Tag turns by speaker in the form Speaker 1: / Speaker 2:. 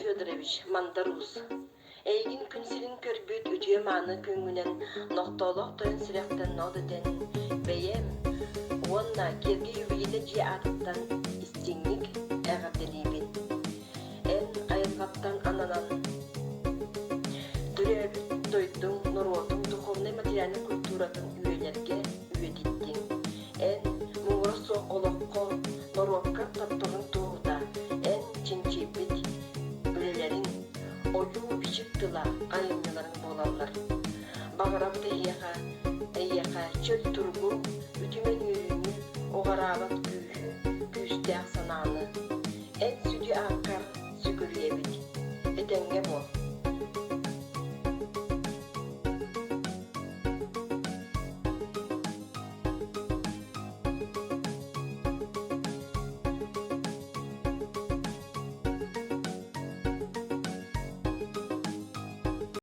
Speaker 1: Федорович, Мандар Уус, эйигин күн сирин көрбүт үтүө-мааны күҥҥүнэн нохтоолоох тойон сүрэхтэн ноо дэтэн, бэйэм уонна Киэргэ Юбилейда дьиэ аатыттан истиҥник эҕэрдэлиибин. Эн айылҕаттан ананан төрөөбүт дойдуҥ, норуотуҥ духовнай-материальнай культуратын үйэлэргэ үйэтиттиҥ. Эн муҥура суох олоххо, норуокка тапталыҥ туоһута, эн чинчийбит үлэлэриҥ, ойуу-бичик тыла айымньыларыҥ буолаллар. Баҕарабыт эһиэхэ, эйиэхэ чөл туругу, үтүмэн үөрүүнү, уҕараабат күүһү, күүстээх санааны. Эн сүдү ааккар сүгүрүйэбит. Этэҥҥэ буол.